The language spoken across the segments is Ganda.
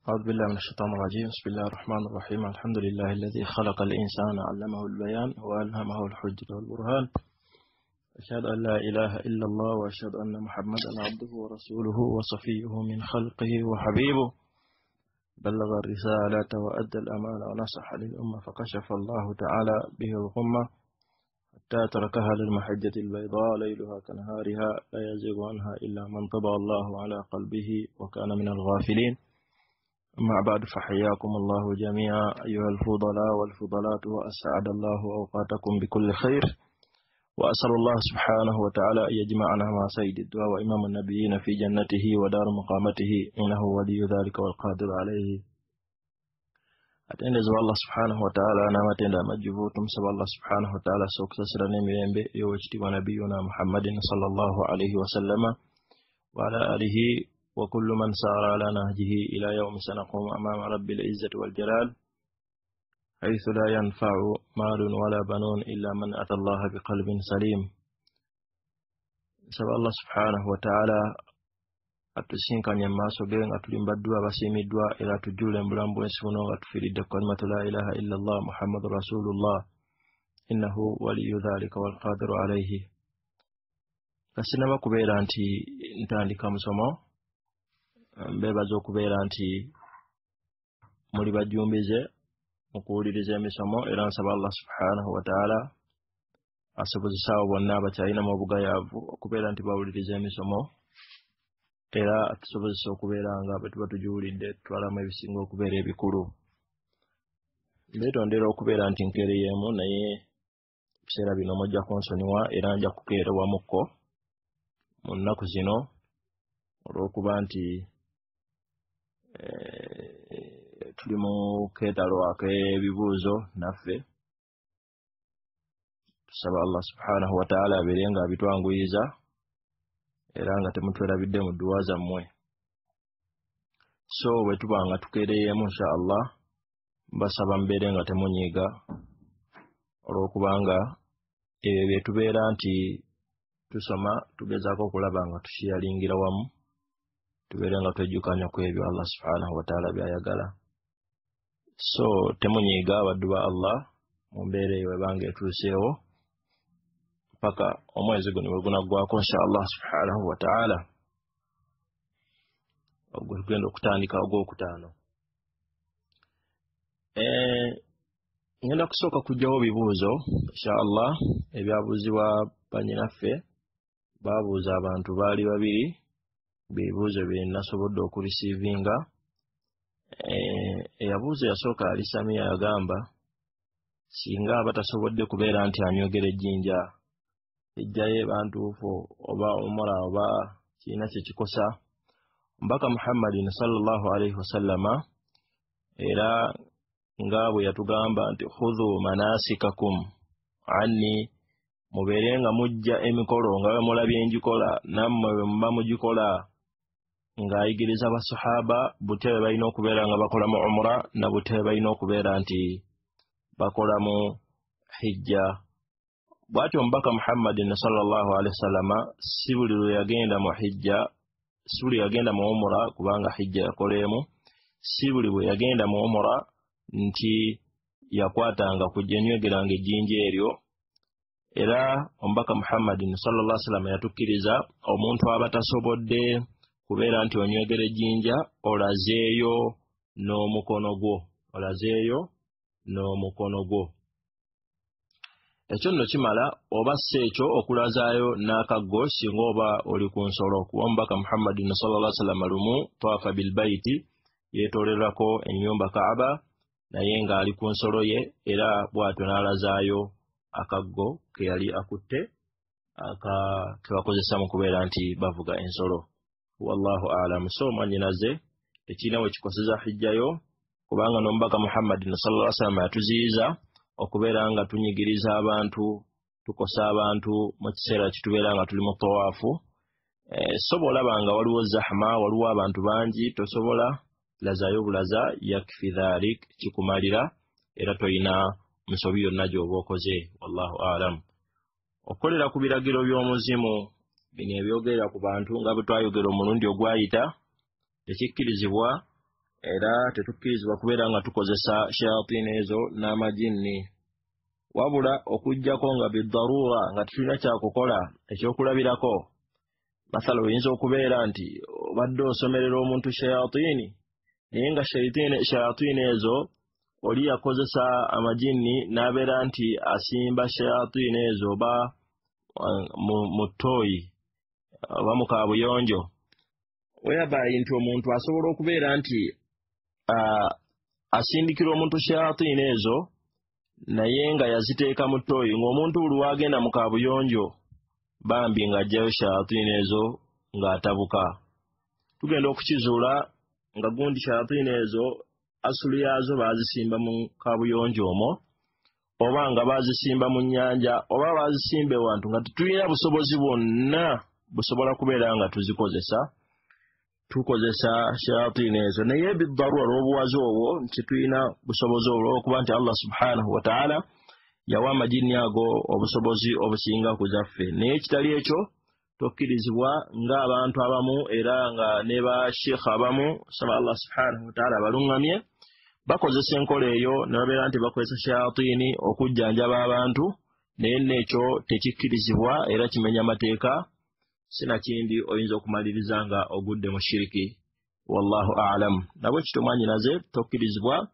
أعوذ بالله من الشيطان الرجيم. بسم الله الرحمن الرحيم. الحمد لله الذي خلق الإنسان علمه البيان وألهمه الحجة والبرهان. أشهد أن لا إله إلا الله وأشهد أن محمدا عبده ورسوله وصفيه من خلقه وحبيبه، بلغ الرسالة وأدى الأمانة ونصح للأمة، فكشف الله تعالى به الغمة حتى تركها للمحجة البيضاء ليلها كنهارها لا يزيغ عنها إلا من طبع الله على قلبه وكان من الغافلين. أما بعد، فحياكم الله جميعا أيها الفضلاء والفضلات، وأسعد الله أوقاتكم بكل خير، وأسأل الله سبحانه وتعالى أن يجمعنا مع سيد الدعاء وإمام النبيين في جنته ودار مقامته، إنه ولي ذلك والقادر عليه. Atendezebwa Allah subhanahu wataala n'amatendo amajjuvu. Tumusaba Allah subhanahu wataala asse okusasira n'emirembe ey'owekitiibwa nabiyuna Muhammadin sallallahu alaihi wasallama wa ala alihi wa kullu man sara ala nahjihi ila yaumi sanaqumu amama rabbil izzati wal jalal haythu la yanfa'u malun wala banun illa man ata Allaha biqalbin salim. Nsaba Allah subhanahu wataala atusinkanye mu maaso ge nga tuli mbaddwa abasiimiddwa, era tujjule mu bulamu bw'ensi buno nga tufiiridde ku kalimatu la ilaha illa Allah Muhammadu rasulullah, innahu waliyu dhalika walqadiru alaihi. Nga sinaba kubeera nti ntandika musomo, mbeebaza okubeera nti muli bajjumbize mu kuwuliriza emisomo, era nsaba Allah subhanahu wataala asobozese abo bonna abakyalinamu obugayaavu okubeera nti bawuliriza emisomo, era atusobozesa okubeera nga bwe tuba tugiwulidde tutwalamu ebisinga okubeera ebikulu. Mbeetondera okubeera nti nkeereyeemu, naye ebiseera bino mujja kunsonyiwa era nja kukeerewamukko mu nnaku zino olw'okuba nti tuli mu keetalo ak'ebibuuzo naffe. Tusaba Allah subhanahu wataala abeere nga abitwanguyiza era nga temutwerabidde mu dduwa zammwe. So bwe tuba nga tukeereyeemu insha Allah, mbasaba mubeere nga temunyiiga olw'okubanga ebyo bye tubeera nti tusoma tugezaako okulaba nga tushiyalingira wamu, tubeere nga twejjukanya ku ebyo Allah subhanahu wataala by'ayagala. So temunyiiga abaddu ba Allah mu mbeera eyo webanga etuuseewo paka omwezi guno bwe gunaggwako insha Allah subhanahu wataala, ogwo tugenda okutandika ogwokutaano. Ngenda kusooka kujjawo bibuuzo insha Allah ebyabuuzibwa bannyinaffe. Baabuuza abantu baali babiri, bibuuzo bye nasobodde okurisiivinga. Eyabuuza yasooka ali Samia, yagamba singa aba tasobodde kubeera nti anywegera ejjinja ejjayo eba ntuufu oba umura oba kirina kye kikosa. Omubaka Muhammadin sallallahu alaihi wasallama era nga bwe yatugamba nti khudhu manasikakum anni, mubeere nga mujja emikolo nga bwe mulabye ngikola nammwe bwe muba mugikola, ng'ayigiriza basahaba butya bwe balina okubeera nga bakola mu umura na butya bwe balina okubeera nti bakola mu hijja. Bw'atyo omubaka Muhammadin sallallahu alaihi wasallama si buli lwe yagenda mu hijja, si buli yagenda mu umura, kubanga hijja yakola emu, si buli bwe yagenda mu umura nti yakwatanga kujja enywegeranga ejjinja eryo. Era omubaka Muhammadin sallallahu alaihi wasallam yatukkiriza omuntu aba tasobodde kubeera nti onywegera ejjinja olazeeyo n'omukono gwo, olazeeyo n'omukono gwo. Ekyo nno kimala, oba si ekyo okulazaayo n'akaggo singa oba oli ku nsolo, kuba omubaka Muhammadin sallallahu alaihi wasallam lumu twafa bilbaiti, yeetoolerako ennyumba Kaaba naye ng'ali ku nsolo ye, era bw'atyo n'alazaayo akaggo ke yali akutte ke bakozesa mu kubeera nti bavuga ensolo. Wallahu a'lam. So mwannyinaze tekirina we kikoseza hijjayo, kubanga n'omubaka Muhammadin sallallahu alaihi wasallam yatuziyiza okubeera nga tunyigiriza abantu, tukosa abantu mu kiseera kitubeera nga tuli mu tawaafu. So bw'olaba nga waliwo zahma, waliwo abantu bangi, tosobola lazayo bulaza, yakfi dhalik, kikumalira, era toyina nsobi yonna gy'oba okoze. Wallahu a'lam. Okukolera ku biragiro by'omuzimu bino ebyogerera ku bantu nga bwe twayogera omulundi ogwayita, tekikkirizibwa Era tetukkirizibwa kubeera nga tukozesa shayatini ezo n'amajinni, wabula okuggyako nga bidaruura, nga tetulina kyakukola. Ekyokulabirako, mathala oyinza okubeera nti obadde osomerera omuntu shayatini, naye nga shayatini ezo oli yakozesa amajinni n'abeera nti asimba shayatini ezo oba mu ttooyi oba mu kaabuyonjo, whereby nti omuntu asobola okubeera nti asindikira omuntu shayatini ezo naye nga yaziteeka mu ttooyi, ng'omuntu buli wagenda mu kaabuyonjo bambi ng'aggyayo shayatini ezo ng'atabuka. Tugenda okukizuula nga gundi shayatini ezo asulu yaazo baazisimba mu kaabuyonjo omwo, oba nga baazisimba mu nnyanja, oba baazisimba ewantu nga tetulina busobozi bwonna busobola kubeera nga tuzikozesa. Tukozesa shayatini ezo naye bidaruura olw'obuwazi obwo nti tulina busobozi obwo, olw'okuba nti Allah subhanahu wataala yawa amajinni ago obusobozi obusinga ku zaffe. Naye ekitali ekyo tokkirizibwa ng'abantu abamu era nga ne basheekh abamu, saba Allah subhanahu wataala abaluŋŋamye, bakozesa enkola eyo ne babeera nti bakozesa shayatini okujjanjaba abantu, naye nno ekyo tekikkirizibwa era kimenya mateeka. Sinakindi oyinza okumaliriza nga ogudde mu shiriki, wallahu a'lam. Nabwe kityo mwannyinaze tokkirizibwa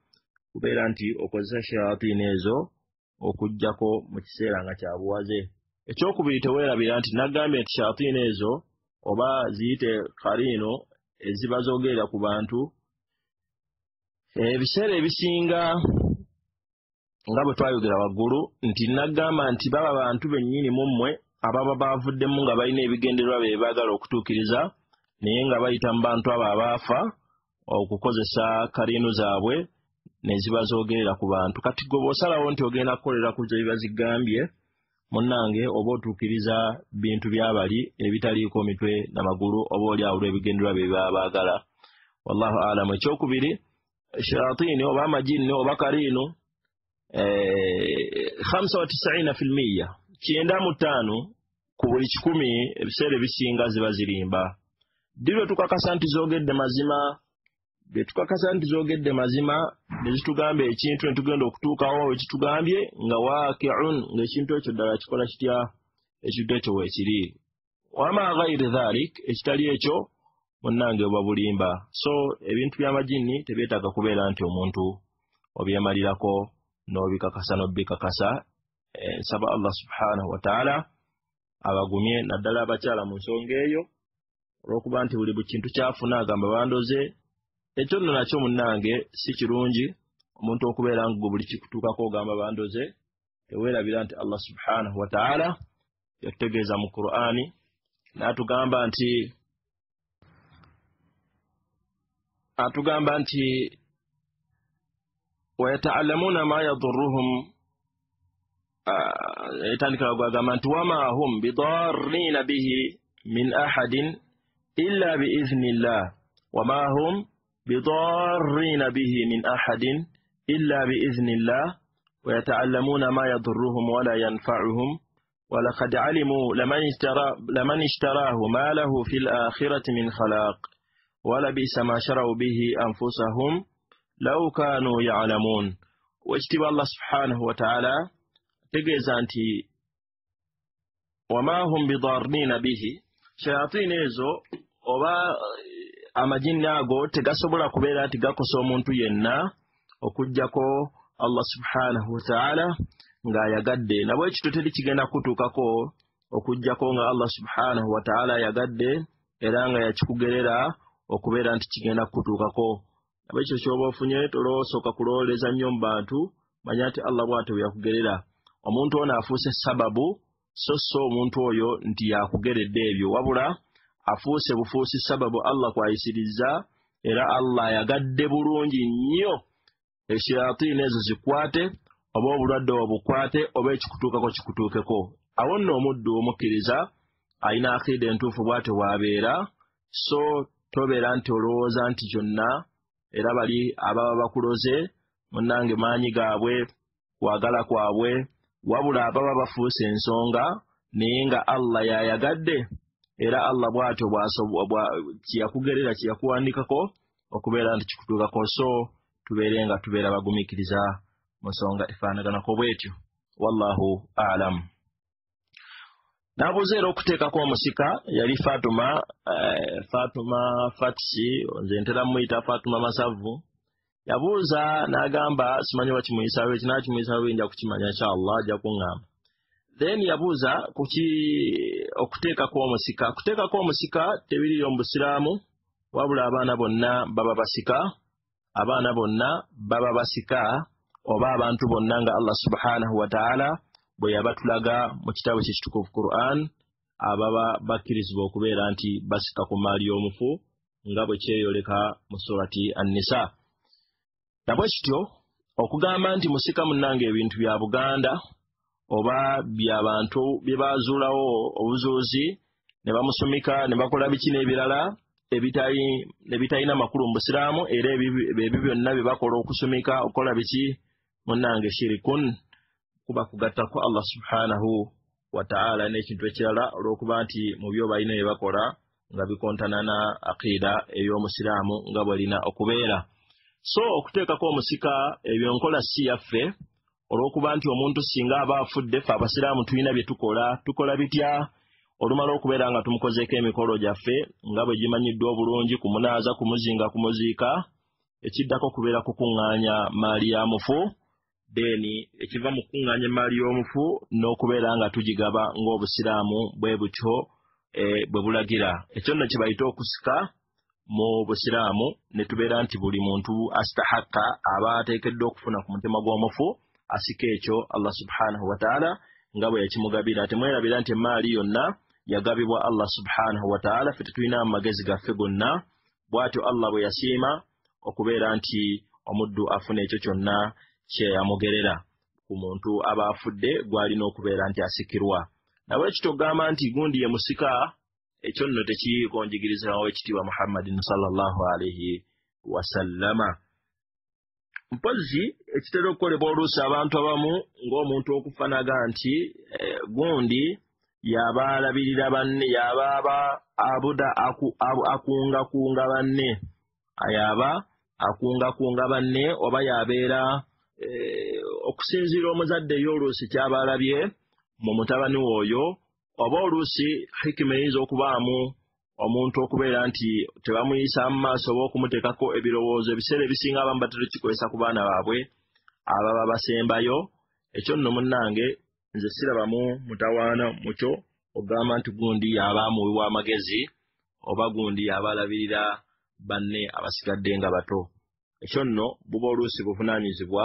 kubeera nti okozesa shayatini ezo okuggyako mu kiseera nga kya buwaze. Ekyokubiri, teweerabira nti nagambye nti shayatini ezo oba ziyite kariino eziba zoogerera ku bantu, ebiseera ebisinga nga bwe twayogera waggulu nti nagamba nti baba bantu bennyini mu mmwe ababa bavuddemu nga balina ebigendererwa bye baagala okutuukiriza, naye nga bayita mu bantu abo abaafa okukozesa kariino zaabwe ne ziba zoogerera ku bantu. Kati gwe bw'osalawo nti ogenda kukolera ku ze biba zigambye, munnange oba otuukiriza bintu byabali ebitaliiko mitwe na magulu, oba oli awo olw'ebigendererwa bye baba baagala, wallahu a'lamu. Ekyokubiri, shayatini oba amajinni oba kariino 95%, 95 ku buli 100 ebiseera ebisinga ziba zirimba. Ddi lwe tukakasa nti zoogedde mazima? Lwe tukakasa nti zoogedde mazima ne zitugamba ekintu ne tugenda okutuukawo ekitugambye nga waaqiun, ng'ekintu ekyo ddala kikola kitya, ekintu ekyo weekiri. Wama ghairi dhalik, ekitali ekyo munnange buba bulimba. So ebintu by'amajinni tebyetaaga kubeera nti omuntu obyemalirako n'obikakasa n'obikakasa. Nsaba Allah subhanahu wataala abagumye naddala abakyala mu nsonga eyo, olw'okuba nti buli kintu kyafuna agamba bandoze. Ekyo nno nakyo munnange si kirungi omuntu okubeera nga gwe buli kikutuukako ogamba bandoze. Teweerabira nti Allah subhanahu wataala yatutegeeza mu Qur'ani n'atugamba nti wayataallamuuna ma yadurruhum, etandikira gwagamba nti wama hum bidarrina bihi min ahadin illa biiznillah, wama hum bidarrina bihi min ahadin illa biiznillah wayataallamuuna ma yadurruhum wala yanfauhum walaqad alimu laman ishtarahu ma lahu fi lakhirati min khalaq walabisa ma sharau bihi anfusahum law kanu ya'lamun. Wekitiibwa Allah subhanahu wataala tegeeza nti wama hum bidarrina bihi, shayatini ezo oba amajinni ago tegasobola kubeera nti gakosa omuntu yenna okuggyako Allah subhanahu wataala ng'ayagadde. Nabwe kityo teri kigenda kutuukako okuggyako nga Allah subhanahu wataala ayagadde era nga yakikugerera okubeera nti kigenda kutuukako. Nabwe ekyo ky'oba ofunye tolosooka kulowooleza nnyo mu bantu, manya nti Allah bw'atyo bwe yakugerera. Omuntu ono afuuse sababu, so so omuntu oyo nti yakugeredde ebyo, wabula afuuse bufuusi sababu Allah kwayisiriza, era Allah ayagadde bulungi nnyo eshayatini ezo zikwate, oba obulwadde obukwate, oba ekikutuukako kikutuukeko. Awo nno omuddu omukkiriza alina akida entuufu bw'atyo bw'abeera, so tobeera nti olowooza nti kyonna era bali ababa bakuloze munnange maanyi gaabwe, kwagala kwabwe, wabula ababa bafuuse ensonga naye nga Allah yayagadde, era Allah bw'atyo kyeyakugerera kyeyakuwandikako okubeera nti kikutuukako. So tubeere nga tubeera bagumiikiriza mu nsonga efaanaganako bwetyo. Wallahu a'lam. N'abuuza era okuteekako omusika yali Fatuma, Fatuma Fatisi, nze ntera muyita Fatuma Masavu. Yabuuza n'agamba simanyi oba kimuyisaawo eki, naakimuyisaawo nja kukimanya inshallah, ajja kuŋŋamba. Then yabuuza kuki okuteekako omusika. Okuteekako omusika tebiriyo mu Busiraamu, wabula abaana bonna baba basika, abaana bonna baba basika, oba abantu bonna nga Allah subhanahu wa ta'ala bwe yabatulaga mu kitabo kye kitukuvu Qur'an, ababa bakkirizibwa okubeera nti basika ku mmaali y'omufu nga bwe kyeyoleka mu surati An-Nisa. Na bwe kityo okugamba nti musika munnange ebintu bya Buganda oba by'abantu bye baazuulawo obuzuuzi ne bamusumika ne bakola biki n'ebirala ebitalina makulu mu Busiraamu, era ebyo byonna bye bakola okusumika okukola biki munnange shirikun, kuba kugattako Allah subhanahu wa ta'ala n'ekintu ekirala, olw'okuba nti mu byo balina bye bakola nga bikontana na aqida ey'omusiraamu nga bw'erina okubeera. So okuteekako omusika ebyo nkola si yaffe, olw'okuba nti omuntu singa aba afudde ffe abasiraamu tulina bye tukola. Tukola bitya? Olumala okubeera nga tumukozeeko emikolo gyaffe nga bwe gimanyiddwa obulungi, kumunaaza, kumuzinga, kumuziika, ekiddako kubeera kukuŋŋaanya maali ya mufu. Then ekiva mu kukuŋŋaanya emaali y'omufu n'okubeera nga tugigaba ng'obusiraamu bwe butyo bwe bulagira. Ekyo nno kye bayita okusika mu Busiraamu, ne tubeera nti buli muntu astahaka aba ateekeddwa okufuna ku mutima gw'omufu asika ekyo Allah subhanahu wa ta'ala nga bwe yakimugabira. Temwerabira nti emaali yonna yagabibwa Allah subhanahu wa ta'ala, ffe tetulina amagezi gaffe gonna. Bw'atyo Allah bwe yasiima okubeera nti omuddu afuna ekyo kyonna kye yamugerera ku muntu aba afudde gw'alina okubeera nti asikirwa. Nawe ekyo ogamba nti gundi ye musika, ekyo nno tekiriiko njigiriza w'ekitiibwa Muhammadin sallallahu alaihi wasallama. Mpozzi ekitera okukolebwa oluusi abantu abamu ng'omuntu okufa naga nti gundi yaba alabirira banne, yaba aba abuda akungakunga banne, yaba akungakunga banne, oba yabeera okusinziira omuzadde ye oluusi kyaba alabye mu mutabani we oyo, oba oluusi hikima eyinza okubaamu omuntu okubeera nti tebamuyisa mu maaso oba okumuteekako ebirowoozo. Ebiseera ebisinga abamu batera okukikozesa ku baana baabwe ababa basembayo. Ekyo nno munnange nze sirabamu mutawaana mukyo ogamba nti gundi yaba amuwi w'amagezi oba gundi yaba alabirira banne abasigadde nga bato. Ekyo nno buba oluusi buvunaanyizibwa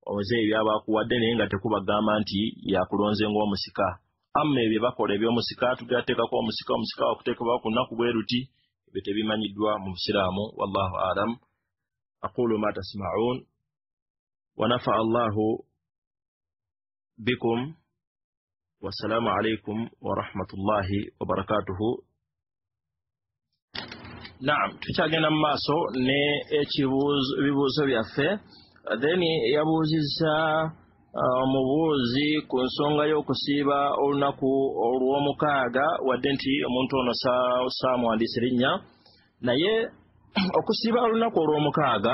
omuzeeyi byaba akuwadde, naye nga tekubagamba nti yakulonze ng'omusika. Amma ebyo bakola eby'omusika, tugateekako omusika, omusika wakuteekebwa ku nnaku bwe luti, ebyo tebimanyiddwa mu Busiraamu. Wallahu a'lam. Aqulu ma tasma'un wa nafa'a Allahu bikum. Wassalamu alaikum wa rahmatullahi wa barakatuhu. Naam, tukyagenda mu maaso ne ebibuuzo byaffe. Then yabuuzizza omubuuzi ku nsonga y'okusiiba olunaku olw'omukaaga, wadde nti omuntu ono saamuwandiise linnya, naye okusiiba olunaku olw'omukaaga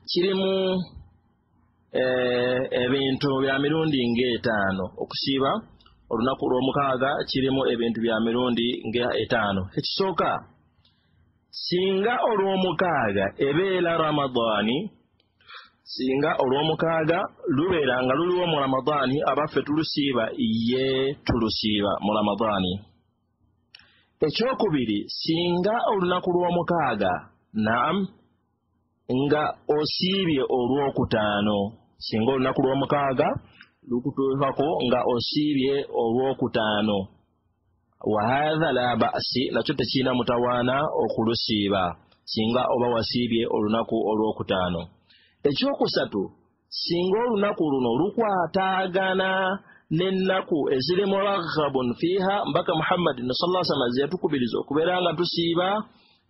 kirimu ebintu bya mirundi ng'etaano. Okusiiba olunaku olw'omukaaga kirimu ebintu bya mirundi ng'etaano. Ekisooka, singa olw'omukaaga ebeera Ramadaani, singa olw'omukaaga lubeera nga luliwo mu Ramadaani, abaffe tulusiiba, ye tulusiiba mu Ramadaani. Ekyokubiri, singa olunaku lw'omukaaga, naam, nga osiibye olwokutaano, singa olunaku lw'omukaaga lukutuukako nga osiibye olwokutaano, wa haadha la ba'si, nakyo tekirina mutawaana okulusiiba singa oba wasiibye olunaku olwokutaano. Ekyokusatu, singa olunaku luno lukwatagana n'ennaku eziri muraghabun fiiha, mbaka Muhammadin sallallahu alaihi wasallam yatukubiriza okubeera nga tusiiba.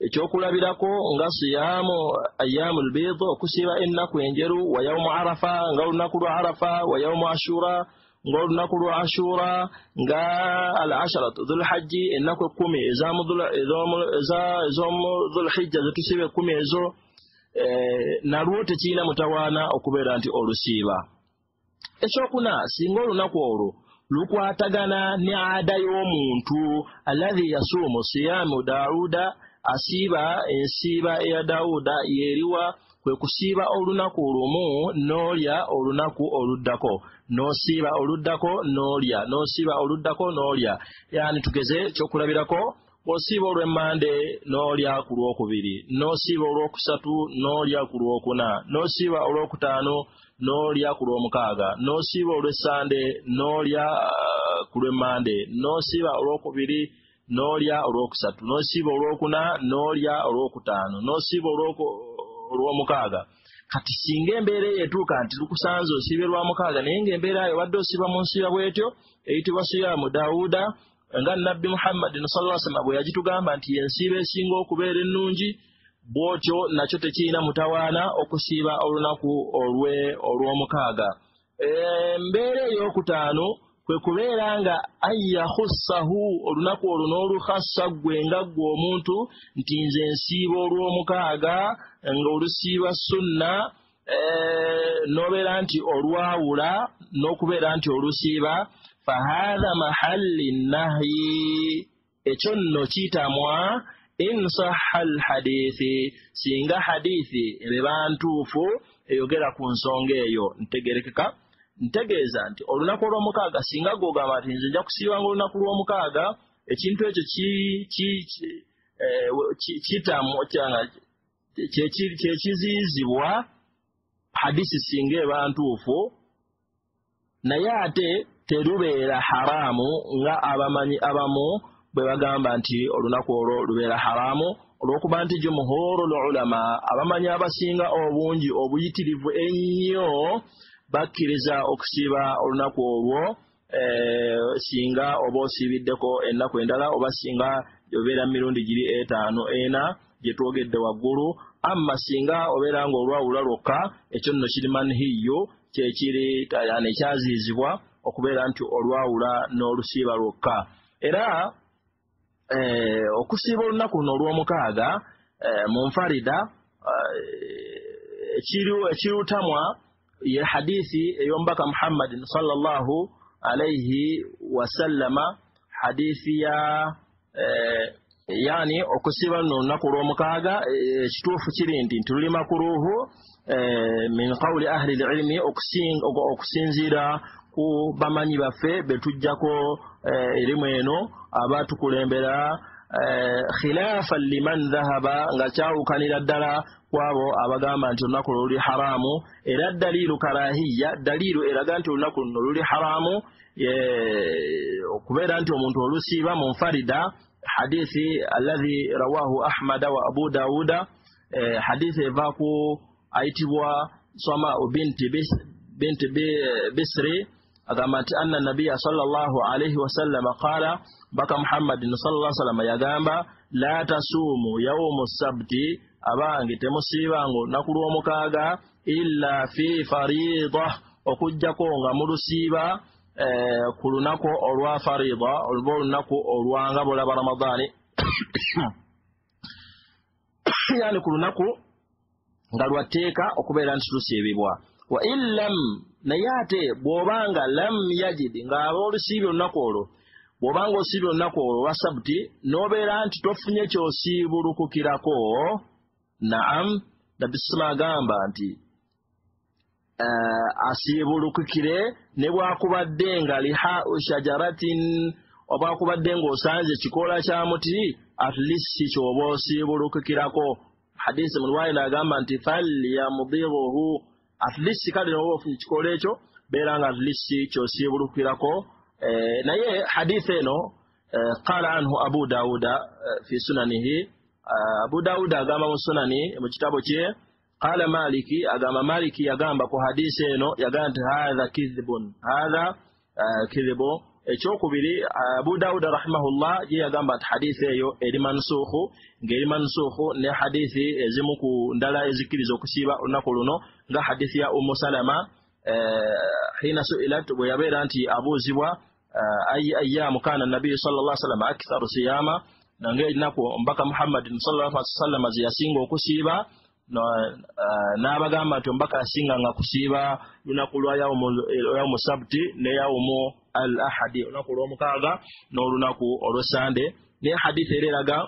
Ekyokulabirako nga siyamu ayyamul bid, okusiiba ennaku enjeru, wa yawmu arafa, nga olunaku lwa Arafa, wa yawmu ashura, ng'olunaku lwa Ashura, nga al asharatu dhulhajji, ennaku 10 ez'omu dhulhijja zetusiiba 10 ezo, nalwo tekirina mutawaana okubeera nti olusiiba. Ekyokuna, singa olunaku olwo lukwatagana ne ada y'omuntu alladhi yasuumu siyamu Dauda, asiiba ensiiba eya Dauda, yeriwa kwe kusiiba olunaku lumu n'olya olunaku oluddako, n'osiiba oluddako n'olya, n'osiiba oluddako n'olya. Yani tugeze kyokulabirako, bw'osiiba olw'emmande n'olya ku lwokubiri, n'osiiba olwokusatu n'olya ku lwokuna, n'osiiba olwokutaano n'olya ku lwomukaaga, n'osiiba olw'essande n'olya ku lw'emmande, n'osiiba olwokubiri n'olya olwokusatu, n'osiiba olwokuna n'olya olwokutaano, n'osiiba olwomukaaga. Kati singa embeera eyo etuuka nti lukusanze osiibe lwa mukaaga, naye ng'embeera eyo obadde osiiba mu nsiiba bw'etyo eyitibwa siyaamu Dawuda, nga Nabbi Muhammadin sallallahu alaihi wasallam bwe yagitugamba nti yensiiba esinga okubeera ennungi, bw'otyo nakyo tekirina mutawaana okusiiba olunaku olw'omukaaga. Embeera ey'okutaano kwe kubeera nga ayyahussahu, olunaku olwo n'olukhassa ggwe nga ggwe omuntu nti nze nsiiba olw'omukaaga ng'olusiiba sunna, n'obeera nti olwawula n'okubeera nti olusiiba, fahatha mahalli nahyi, ekyo nno kitamwa in sahha alhadithi, singa hadithi eba ntuufu eyogera ku nsonga eyo. Ntegerekeka? Ntegeeza nti olunaku olw'omukaaga singa gw'ogamba nti nze nja kusiibanga olunaku lw'omukaaga, ekintu ekyo kyekiziyizibwa hadisi singa eba ntuufu, naye ate terubeera haramu nga abamanyi abamu bwe bagamba nti olunaku olwo lubeera haramu, olw'okuba nti jumhurul ulama, abamanyi abasinga obungi obuyitirivu ennyo bakkiriza okusiiba olunaku olwo, singa oba osiibiddeko ennaku endala, oba singa obeera mu mirundi giri 5 4 gye twogedde waggulu. Amma singa obeera ng'olwawula lwokka, ekyo nno kiri manhiyu, kyekiri yani ekyaziizibwa okubeera nti olwawula n'olusiiba lwokka. Era okusiiba olunaku luno olw'omukaaga mu nfarida, ekirutamwa ye hadithi ey'omubaka Muhammadin sallallahu alaihi wasallama, hadithi ya yani okusiiba luno olunaku olw'omukaaga, ekituufu kiri nti luli makuruhu min qawli ahli lilmi, okusinziira ku bamanyi baffe betujjako erimu eno abatukulembera, khilafan liman dhahaba, nga kyawukanira ddala kwabo abagamba nti olunaku luli haramu. Era daliilu karahiya, daliilu eraga nti olunaku luno luli haramu, okubeera nti omuntu olusiiba mu nfarida, hadithi alladhi rawahu Ahmada wa Abu Dawuda, hadithi eva ku ayitibwa Samau binti Bisri, agamba nti anna nabiya sallallahu alaihi wasallam qala, baka Muhammadin sallallahu alaihi wasallam yagamba, la tasuumu yaumu sabti, abange temusiibanga olunaku lw'omukaaga, illa fi farida, okuggyako nga mulusiiba ku lunaku olwa farida, oba olunaku olwanga bolaba Ramadani, yani ku lunaku nga lwatteeka okubeera nti lusiibibwa. Wa illam, naye ate bw'obanga lam yajid, ng'aba olusiibye olunaku olwo, bw'obanga osiibye olunaku olwo olwa sabuti n'obeera nti tofunye ky'osiibulukukirako, naam, Nabbi sima agamba nti asiibulukukire ne bwakubadde nga lihau shajaratin, obwakubadde ng'osanze kikoola kya muti, at least ky'oba osiibulukukirako. Hadisi mulwayi n'agamba nti falyamdighuhu, at least kale n'oba ofunye ekikoola ekyo, beera nga at least ky'osiibulukukirako. Naye hadisi eno qala anhu Abu Dawuda fi sunanihi, Abu Dawuda agamba mu sunani mu kitabo kye, qala Maliki, agamba Maliki yagamba ku hadisi eno, yagamba nti hatha kidhibun, hatha kidhibu. Ekyokubiri, Abu Dawuda rahimahullah ye yagamba nti hadisi eyo eri mansukhu, ng'eri mansukhu ne hadithi ezimu ku ndala ezikkiriza okusiiba olunaku luno, nga hadithi ya Ummu Salama Hina su'ilat, bwe yabeera nti abuuzibwa ayi ayyamu kana nabiyu sallallahu alaihi wasallam aktharu siyama, nange ennaku omubaka Muhammadin sallallahu alaihi wasallam ze yasinga okusiiba, n'abagamba nti omubaka yasinganga kusiiba lunaku lwa yaumu sabti ne yaumu al ahadi, olunaku olw'omukaaga n'olunaku olw'essande. Naye hadithi era eraga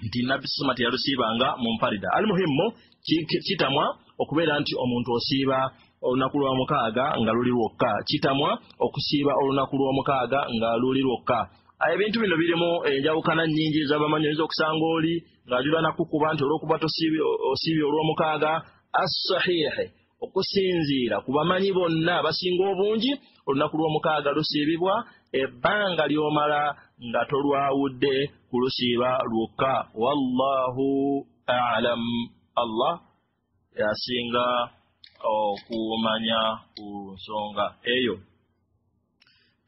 nti Nabbi soma teyalusiibanga mu mparida. Almuhimmu, kitamwa okubeera nti omuntu osiiba olunaku lw'omukaaga nga luli lwokka, kitamwa okusiiba olunaku lw'omukaaga nga luli lwokka. Ebintu bino birimu enjawukana nnyingi ez'abamanyi. Oyinza okusanga oli ng'ajula nakukuba nti olw'okuba osiibye olw'omukaaga. As-sahihi, okusinziira ku bamanyi bonna abasinga obungi, olunaku lw'omukaaga lusiibibwa ebbanga ly'omala nga tolwawudde kulusiiba lwokka. Wallahu a'lam, Allah yasinga okumanya ku nsonga eyo.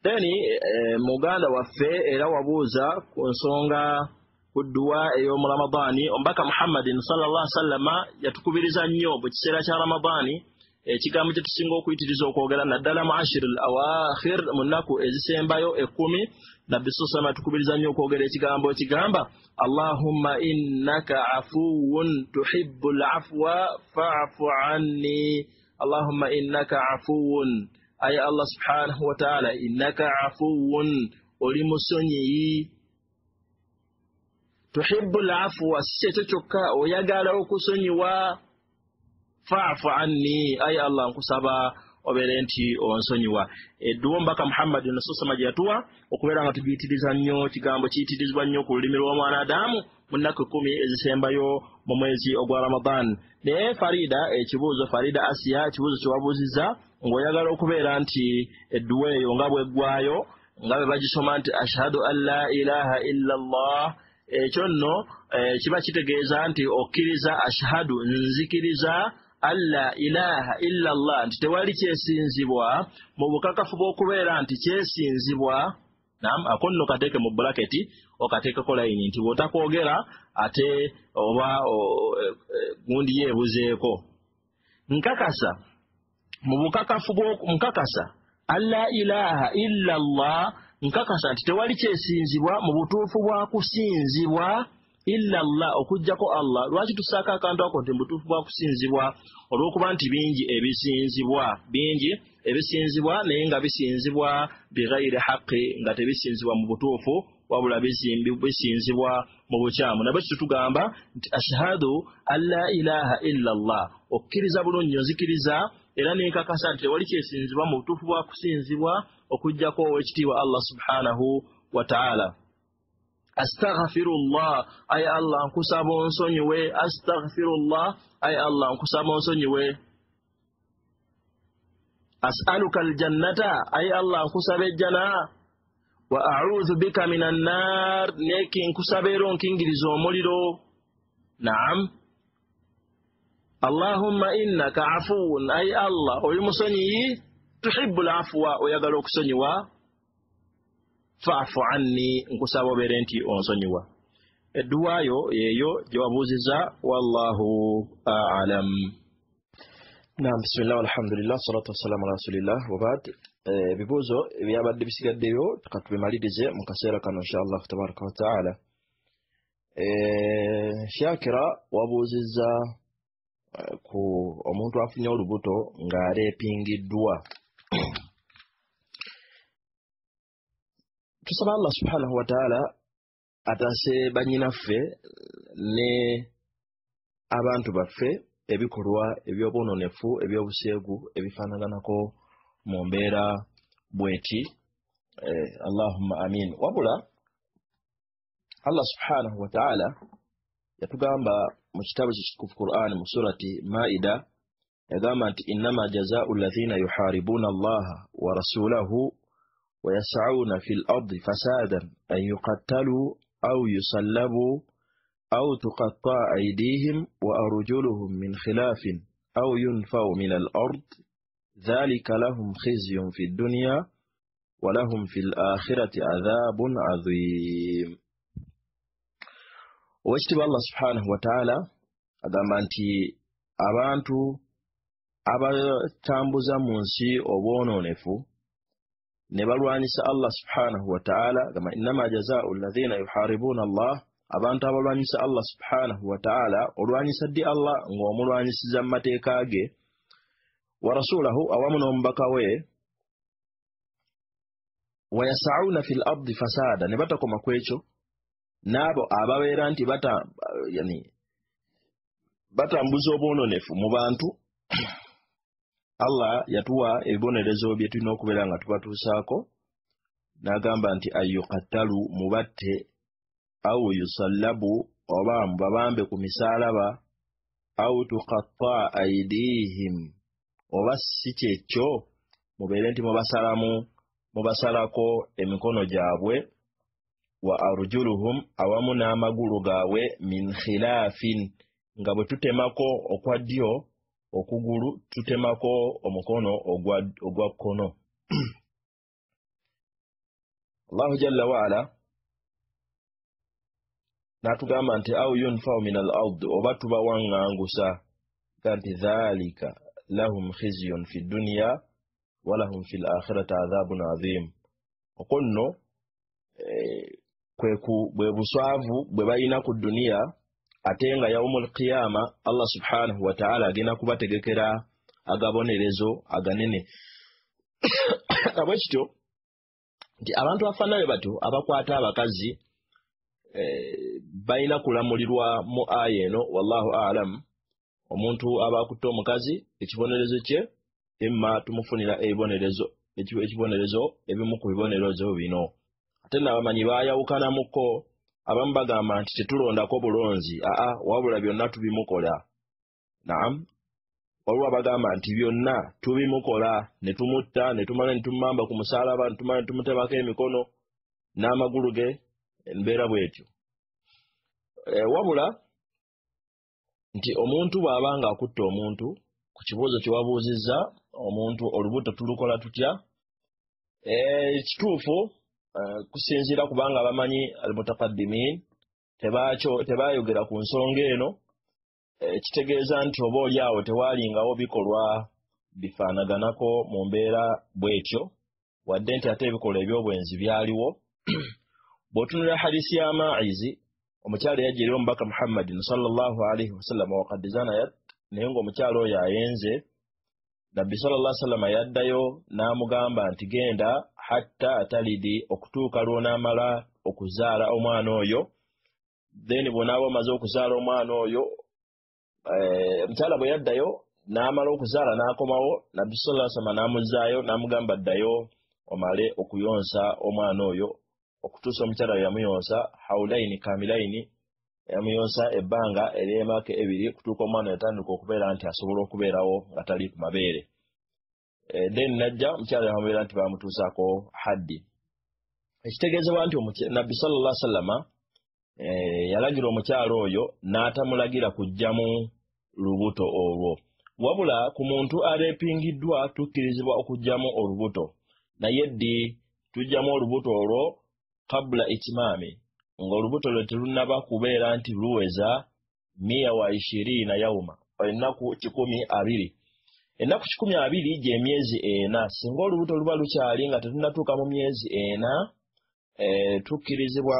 Then muganda waffe era wabuuza ku nsonga ku dduwa ey'omu Ramadaani. Omubaka Muhammadin sallallahu alaihi wasallama yatukubiriza nnyo mu kiseera kya Ramadaani, ekigambo kye tusinga okuyitiriza okwogera naddala mu ashir al awakhir, mu nnaku ezisembayo 10, Nabbi sallallahu alaihi wasallam yatukubiriza nnyo okwogera ekigambo ekigamba Allahumma innaka afuwun tuhibbul afwa fa'fu anni. Allahumma innaka afuwun, aya Allah subhanahu wa ta'ala, innaka afuwun, oli musonyiyi, tuhibbul afwa, si ekyo kyokka oyagala okusonyiwa, fa'fu anni, aya Allah nkusaba obeere nti onsonyiwa. Edduwa omubaka Muhammadin sallallahu alaihi gye yatuwa okubeera nga tugiyitiriza nnyo, kigambo kiyitirizibwa nnyo ku lulimi lw'omwana Adamu mu nnaku 10 ezisembayo mu mwezi ogwa Ramadan. Naye Farida, ekibuuzo Farida Asiya, ekibuuzo kye wabuuzizza ng'oyagala okubeera nti edduwa eyo nga bw'eggwayo nga bwe bagisoma nti ashhadu an la ilaha illa Allah, ekyo nno kiba kitegeeza nti okkiriza ashhadu, nzikiriza alla ilaha illa Allah, nti tewali kyesinzibwa mu bukakafu bw'okubeera nti kyesinzibwa. Naam, ako nno kateeke mu bulaketi okateekeko layini nti bw'otakwogera ate oba gundi yeebuzeeko. Nkakasa mu bukakafu nkakasa alla ilaha illa Allah, nkakasa nti tewali kyesinzibwa mu butuufu bwa kusinzibwa illa Allah, okuggyako Allah. Lwaki tusaako akantu ako nti mu butuufu bwa kusinzibwa? Olw'okuba nti bingi ebisinzibwa, bingi ebisinzibwa naye nga bisinzibwa bighairi haqqi, nga tebisinzibwa mu butuufu wabula bisinzibwa mu bukyamu. Nabwe kityo tugamba nti ashhadu an la ilaha illa Allah, okkiriza bulungi, nzikiriza era nenkakasa nti tewali kyesinzibwa mu butuufu bwa kusinzibwa okuggyako ow'ekitiibwa Allah subhanahu wa ta'ala. Astaghfirullah, ay Allah nkusaba onsonyiwe. Astaghfirullah, ay Allah nkusaba onsonyiwe. As'aluka aljannata, ay Allah nkusaba ejjana. Wa a'udhu bika minan nar, neki nkusaba era onkingiriza omuliro. Naam. Allahumma innaka afuwun, ay Allah oli musonyiyi, tuhibbul afwa, oyagala okusonyiwa, fa'fu anni, nkusaba obeere nti onsonyiwa. Edduwaayo yeeyo gye wabuuziza, wallahu a'lam. Naam, bismillah walhamdulillah, salatu wassalamu ala rasulillah wa ba'd. Ebibuuzo ebyabadde bisigaddeyo katubimalirize mu kaseera kano insha Allah tabaraka wa taala. Shakira wabuuzizza ku omuntu afunye olubuto ng'aleepingiddwa. Tusaba Allah subhanahu wa ta'ala ataase bannyinaffe ne abantu baffe ebikolwa eby'obwononefu eby'obuseegu ebifaanaganako mu mbeera bweti. Allahumma amin. Wabula Allah subhanahu wa ta'ala yatugamba mu kitabo kye kitukufu Qur'an mu surati Maida, yagamba nti innama jazaa'u alladhina yuharibuna Allaha wa rasulahu wa yas'auna fil ardi fasadan an yuqattalu aw yusallabu aw tuqatta'a aydihim wa arjuluhum min khilafin aw yunfaw min al ard dhalika lahum khizyun fid dunya wa lahum fil akhirati adhabun adhim. Owekitiibwa Allah subhanahu wa ta'ala agamba nti abantu abatambuza mu nsi obwonoonefu ne balwanyisa Allah subhanahu wa ta'ala, gamba innama jazaa'u alladhina yuharibuna Allah, abantu abalwanyisa Allah subhanahu wa ta'ala, olwanyisa ddi Allah ng'omulwanyisiza mu mateeka ge, wa rasulahu awamu n'omubaka we, wa yas'auna fil ardi fasada, ne batakoma ku ekyo n'abo ababeera nti batambuza obwonoonefu mu bantu. Allah yatuwa ebibonerezo bye tulina okubeera nga tubatuusaako, n'agamba nti ayyuqattalu, mubatte, aw yusallabu, oba mubabambe ku misaalaba, aw tuqatta aydihim, oba si kyekyo mubeere nti mubasalako emikono gyabwe, wa arjuluhum, awamu n'amagulu gaabwe, min khilafin, nga bwe tutemako okwa ddyo okugulu tutemako omukono ogwa kkono. Allahu jalla waala n'atugamba nti aw yunfau min al ard, oba tubawaŋŋangusa, nti dhalika lahum khizyun fi dunya wa lahum fil akhirati adhabun adhim. Okwo nno bwe buswavu bwe balina ku duniya, ate nga yaumul qiyama Allah subhanahu wa ta'ala agenda kubategekera agabonerezo aganene. Bwe kityo nti abantu abafaanana bwe batyo abakwata abakazi balina kulamulirwa mu aya eno. Wallahu a'lam. Omuntu aba akutte omukazi ekibonerezo kye imma tumufunira ekibonerezo ebimu ku bibonerezo bino. Ate n'abamanyi baayawukanamuko, abamu bagamba nti tetulondako bulonzi, aa wabula byonna tubimukola. Naam, waliwo abagamba nti byonna tubimukola, ne tumutta, ne tumala ne tumumamba ku musaalaba, ne tumala ne tumutemako emikono n'amagulu ge, embeera bw'etyo. Wabula nti omuntu bw'aba ng'akutte omuntu, ku kibuuzo kye wabuuzizza, omuntu olubuto tulukola tutya? Kituufu kusinziira kubanga abamanyi al-mutaqaddimin tebaayogera ku nsonga eno, kitegeeza nti oba oli awo tewaalingawo bikolwa bifaanaganako mu mbeera bw'etyo, wadde nti ate ebikolwa eby'obwenzi byaliwo. Bw'otunula hadisi ya Ma'izi, omukyala yajja eri omubaka Muhammadin sallallahu alaihi wasallam waqad zanayat, naye ng'omukyala oyo ayenze, Nabbi sallallahu alaihi wasallam yaddayo n'amugamba nti genda hatta talidi, okutuuka lw'onaamala okuzaala omwana oyo. Then bw'onaaba omaze okuzaala omwana oyo, omukyala bwe yaddayo n'amala okuzaala n'akomawo, Nabbi sallallahu alaihi wasallam n'amuzzaayo n'amugamba ddayo omale okuyonsa omwana oyo, okutuusa omukyala bwe yamuyonsa haulaini kamilaini, yamuyonsa ebbanga ery'emyaka ebiri kutuuka omwana yatandika okubeera nti asobola okubeerawo nga tali ku mabeere. Then najja omukyala yamubeera nti bamutuusaako haddi. Ekitegeezebwa nti Nabbi sallallahu alaihi wasallama yalagira omukyala oyo n'atamulagira kuggyamu lubuto olwo. Wabula ku muntu areepingiddwa tukkirizibwa okuggyamu olubuto, naye ddi tuggyamu olubuto olwo? Qabla itimaami, ng'olubuto lwe terunnaba kubeera nti luweza 120 yauma, ennaku 120. Ennaku 120 gy'emyezi ena. Singa olubuto luba lukyali nga terunnatuuka mu myezi ena, tukkirizibwa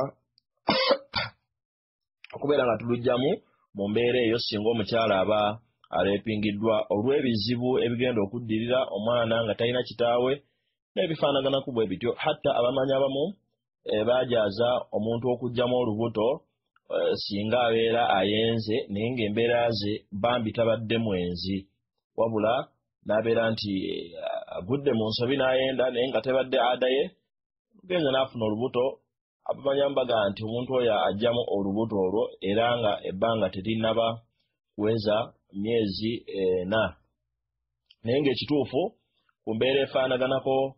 okubeera nga tuluggyamu mu mbeera eyo, singa omukyala aba aleepingiddwa olw'ebizibu ebigenda okuddirira omwana nga talina kitaawe n'ebifaanaganaku bwe bityo. Hatta abamanyi abamu baajaza omuntu okuggyamu olubuto singa abeera ayenze, naye ng'embeera ze bambi tabadde mwenzi, wabula n'abeera nti agudde mu nsobi n'ayenda, naye nga tebadde ada ye, genze n'afuna olubuto. Abamanyi baga nti omuntu oyo aggyamu olubuto olwo era nga ebbanga terinnaba kuweza myezi ena. Naye ng'ekituufu ku mbeera efaanaganako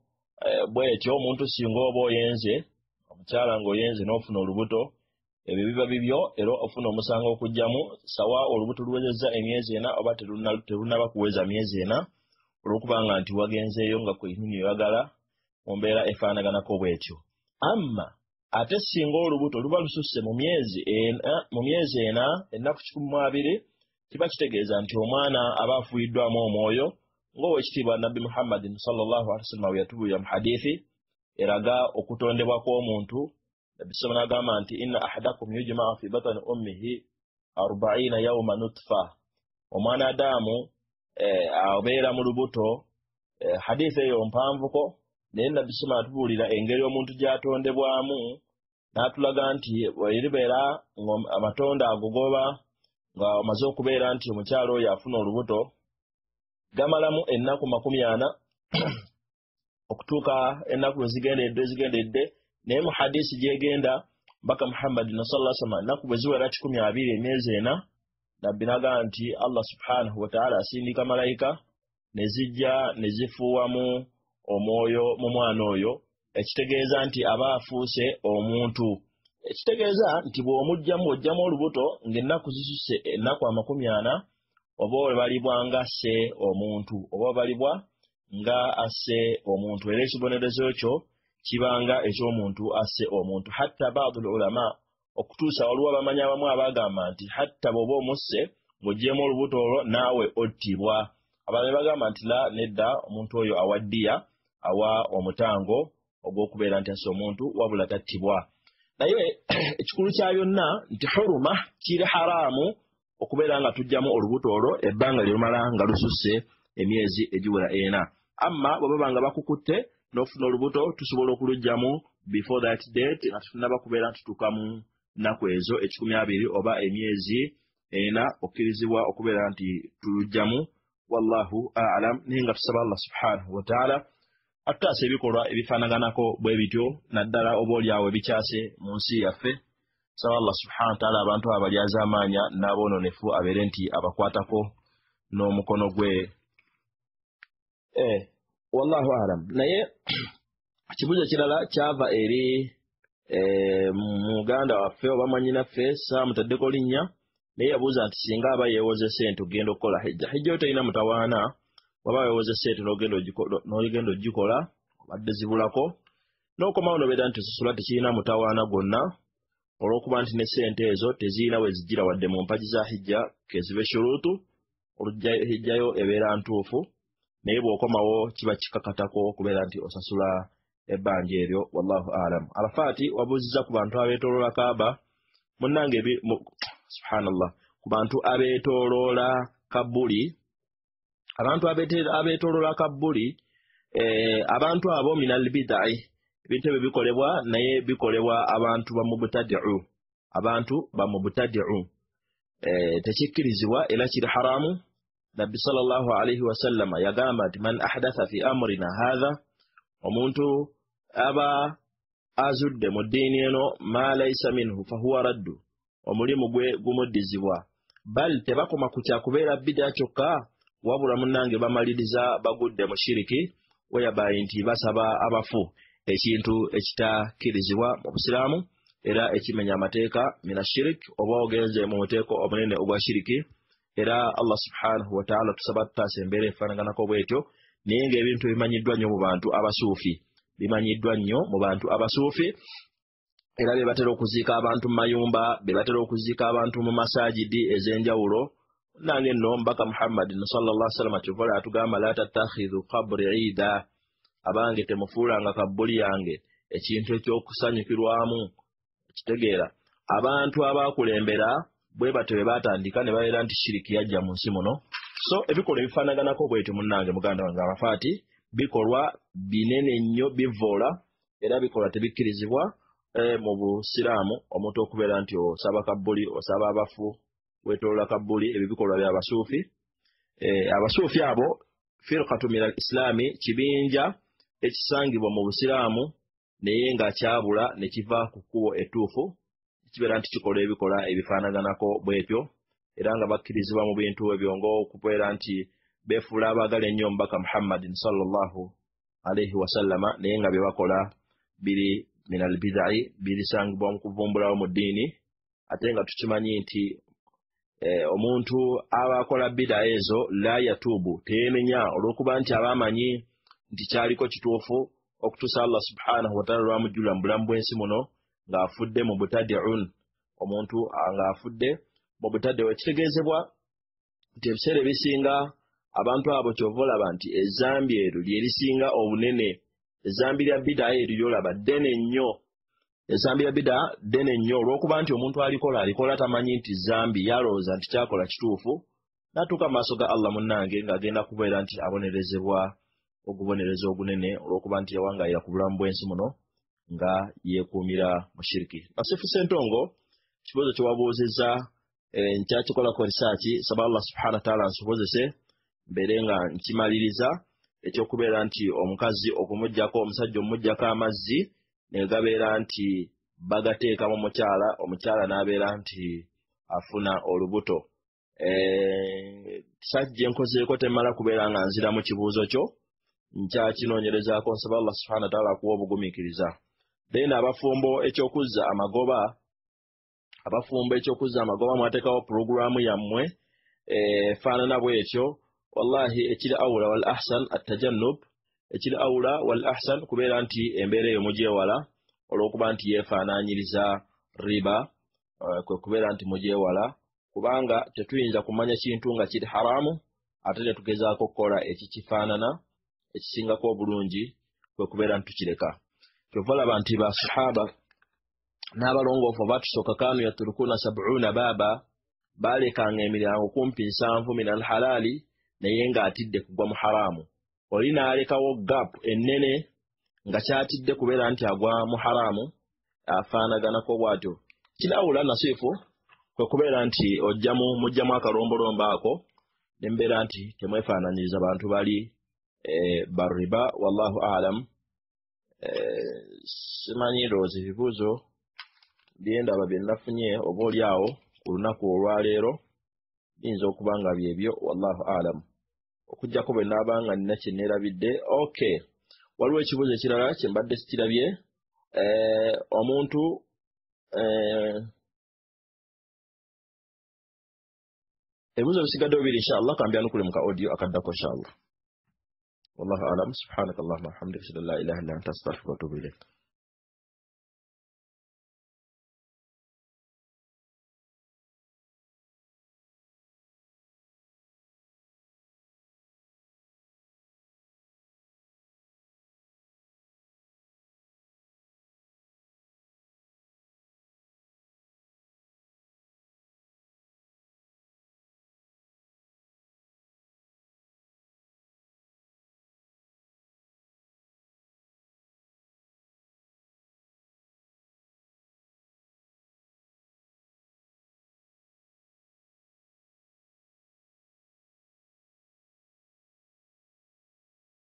bw'etyo, omuntu singa oba oyenze, omukyala ng'oyenze n'ofuna olubuto, ebyo biba bibyo, era ofuna omusango okuggyamu, sawa olubuto luwezezza emyezi ena oba terunnaba kuweza myezi ena, olw'okubanga nti wagenzeeyo nga kwennyini oyagala mu mbeera efaanaganako bw'etyo. Amma ate singa olubuto luba lususse mu myezi ena, ennaku 120, kiba kitegeeza nti omwana aba afuuyiddwamu omwoyo, Ng'owekitiibwa Nabbi Muhammadin sallallahu alaihi wasallam yatubuulira mu hadithi eraga okutondebwa kw'omuntu, Nabbi sallallahu agamba nti inna ahadakum yujma'u fi batni ummihi 40 yawma nutfa, omwana Adamu abeera mu lubuto. Hadithi eyo mpanvuko, naye Nabbi sallallahu atubuulira engeri omuntu gy'atondebwamu, n'atulaga nti eribeera amatonda ago goba nga omaze okubeera nti omukyalo oyo afuna olubuto gamalamu ennaku 40 okutuuka ennaku ezigendedde. Naye mu hadisi gyegenda Mbaka Muhammadin sallallahu alaihi wasallam ennaku bwe ziwera 120 emyezi 4, Nabbi n'agamba nti Allah subhanahu wa ta'ala asindika malayika ne zijja ne zifuuwamu omwoyo mu mwana oyo, ekitegeeza nti aba afuuse omuntu. Ekitegeeza nti bw'omugjamu ojjamu olubuto ng'ennaku zisusse ennaku 40, oba obalibwa nga asse omuntu, oba obalibwa nga asse omuntu, era ekibonerezo kyo kibanga eky'omuntu asse omuntu. Hatta baadul ulama, okutuusa waliwo abamanyi abamu abagamba nti hatta bw'oba omusse ng'oggyemu olubuto olwo naawe ottibwa. Abalala ne bagamba nti la, nedda, omuntu oyo awa ddiya, awa omutango ogw'okubeera nti asse omuntu, wabula tattibwa. Naye ekikulu kya byonna nti huruma, kiri haraamu okubeera nga tujjamu olubuto olwo ebbanga lye lumala nga lususse emyezi egiwera 4. Amma bwe baba nga bakukutte n'ofuna olubuto, tusobola okuluggyamu before that date, nga tetunnaba kubeera tutuuka mu nnaku ezo 120 oba emyezi 4, okkirizibwa okubeera nti tuluggyamu. Wallahu a'lam. Naye nga tusaba Allah subhanahu wa ta'ala atutaasa ebikolwa ebifaanaganako bwe bityo, naddala oba oliawo ebikyase mu nsi yaffe. Tusaba Allah subhanahu wa ta'ala abantu abo abalyazaamaanya n'aboononefu abeere nti abakwatako n'omukono gwe. Wallahu a'lam. Naye ekibuuzo ekirala kyava eri muganda waffe oba mwannyinaffe, saamutaddeko linnya, naye yabuuza nti singa aba yeewoze ssente okugenda okukola hijja, hijja yo terina mutawaana, waba weewoze ssente n'ogenda ogikola obadde zibulako n'okomawo n'obeera nti osasula, tekirina mutawaana gwonna, olw'okuba nti ne ssente ezo tezirina we zijjira wadde mu mpagi za hijja kezibe shuruutu, olujja hijjayo ebeera ntuufu, naye bw'okomawo kiba kikakatako okubeera nti osasula ebbanja eryo. Wallahu a'lam. Arafaati wabuuzizza ku bantu abeetooloola Kaaba, munnange subhanallah, ku bantu abeetooloola kabbuli, abantu abeetooloola kabbuli, abantu abo minal bidai, ebintu ebyo bikolebwa, naye bikolebwa abantu bamubtadiu, abantu bamubtadiu, tekikkirizibwa era kiri haramu. Nabbi sallallahu alaihi wasallama yagamba nti man ahdatha fi amrina hatha, omuntu aba azudde mu ddiini eno ma laisa minhu fahuwa raddu, omulimu gwe gumuddizibwa. Bal tebakoma ku kyakubeera bida kyokka, wabula munnange bamaliriza bagudde mu shiriki, weyabayi nti basaba abafu, ekintu ekitakkirizibwa mu Busiraamu era ekimenya amateeka mina shirik, oba ogenze mu muteeko omunene ogwa shiriki. Era Allah subhanahu wa ta'ala tusaba tutaasa embeera efaanaganako bwetyo, naye ng'ebintu bimanyiddwa nnyo mu bantu abasuufi, bimanyiddwa nnyo mu bantu abasuufi, era be batera okuziika abantu mu mayumba, be batera okuziika abantu mu masajidi ez'enjawulo. Nange nno Mbaka Muhammadin sallallahu alaihi wasallam kyova atugamba la tattakhidhu qabri ida, abange temufuulanga kabbuli yange ekintu ekyokusanyukirwamu. Kitegeera abantu abakulembera bwe batyo bwe batandika ne babeera nti shiriki yajja mu nsi muno. So ebikolwa ebifaanaganako bwetyo munnange muganda wange Arafaati bikolwa binene nnyo, bivoola, era bikolwa tebikkirizibwa mu Busiraamu. Omuntu okubeera nti osaba kabbuli, osaba abafu, weetoloola kabbuli, ebyo bikolwa bya basuufi. Abasuufi abo firqatu min al islaami, kibinja ekisangibwa mu Busiraamu naye nga kyabula ne kiva ku kkubo ettuufu, kibeera nti kikola ebikola ebifaanaganako bwetyo, era nga bakkirizibwa mu bintu ebyo ng'okubeera nti beefuula abaagala ennyo Omubaka Muhammadin sallallahu alaihi wasallama, naye nga bye bakola biri min al bidai, birisangibwa mu kuvumbulawo mu ddiini. Ate nga tukimanyi nti omuntu aba akola bida ezo la yatuubu, teyemenya, olw'okuba nti aba amanyi nti kyaliko kituufu okutuusa Allah subhanahu wataala lwamujjulira mu bulamu bw'ensi muno ng'afudde mu butadiun, omuntu ng'afudde mu butadiu. Ekitegeezebwa nti ebiseera ebisinga Abantu abo kyova olaba nti ezambi eryo lye lisinga obunene. Ezambi lya bidaa eryo lyolaba ddene nnyo. Ezambi lya bidaa ddene nnyo olw'okuba nti omuntu alikola tamanyi nti zambi, yalowooza nti kyakola kituufu, n'atuuka mu maaso ga Allah munnange ng'agenda kubeera nti abonerezebwa ogubonereza ogunene olw'okuba nti yawangaalira ku bulamu bw'ensi muno nga yeekuumira mu shiriki. Nasifu Ssentongo, ekibuuzo kye wabuuzizza nkyakikolako research, saba Allah subhanahu wa ta'ala ansobozese mbeere nga nkimaliriza, ekyokubeera nti omukazi okumuggyako omusajja omuggyako amazzi ne gabeera nti bagateeka mu mukyala, omukyala n'abeera nti afuna olubuto. Sajja enkozeeko temmala kubeera nga nziramu kibuuzo kyo, nkyakinoonyerezaako, nsaba Allah subhanahu wa ta'ala akuwa obugumiikiriza. Then abafumbo ekyokuzza amagoba, abafumbo ekyokuzza amagoba mwateekawo puroguraamu yammwe efaanana bwetyo. Wallahi ekiri awula wal ahsan attajannub, ekiri awula wal ahsan kubeera nti embeera eyo mugyewala olw'okuba nti yeefaanaanyiriza riba, kwe kubeera nti mugyewala, kubanga tetuyinza kumanya kintu nga kiri haramu ate ne tugezaako okukola ekikifaanana ekisingako obulungi kwe kubeera nti tukireka. Kyova olaba nti basahaba n'abalongoofu abatusooka kaanu yaturukuna 70 baaba, baalekanga emiryango kumpi 70 min alhalaali, naye ng'atidde kugwa mu haramu. Oli n'alekawo gap ennene nga kyatidde kubeera nti agwa mu haramu, afaanaganako bw'atyo. Kirawula nasiifu kwe kubeera nti ojjamu mujjamu akalombolombo ako nembeera nti temwefaananyiriza bantu bali bariba. Wallahu aalam. Simanyi ndowooza ebibuuzo byendaba bye nafunye oba oli awo ku lunaku olwaleero biyinza okuba nga byebyo, wallahu aalam, okuggyako bwe naaba nga nina kye neerabidde. Okay, waliwo ekibuuzo ekirala kye mbadde sikirabye. Omuntu ebibuuzo bisigaddewo biri inshallah, kambyanukule mu ka audio akaddako inshallah. Wallahu aalam. Subhanaka allahumma wa bihamdika, ashhadu an la ilaha illa anta, astaghfiruka wa atubu ilaik.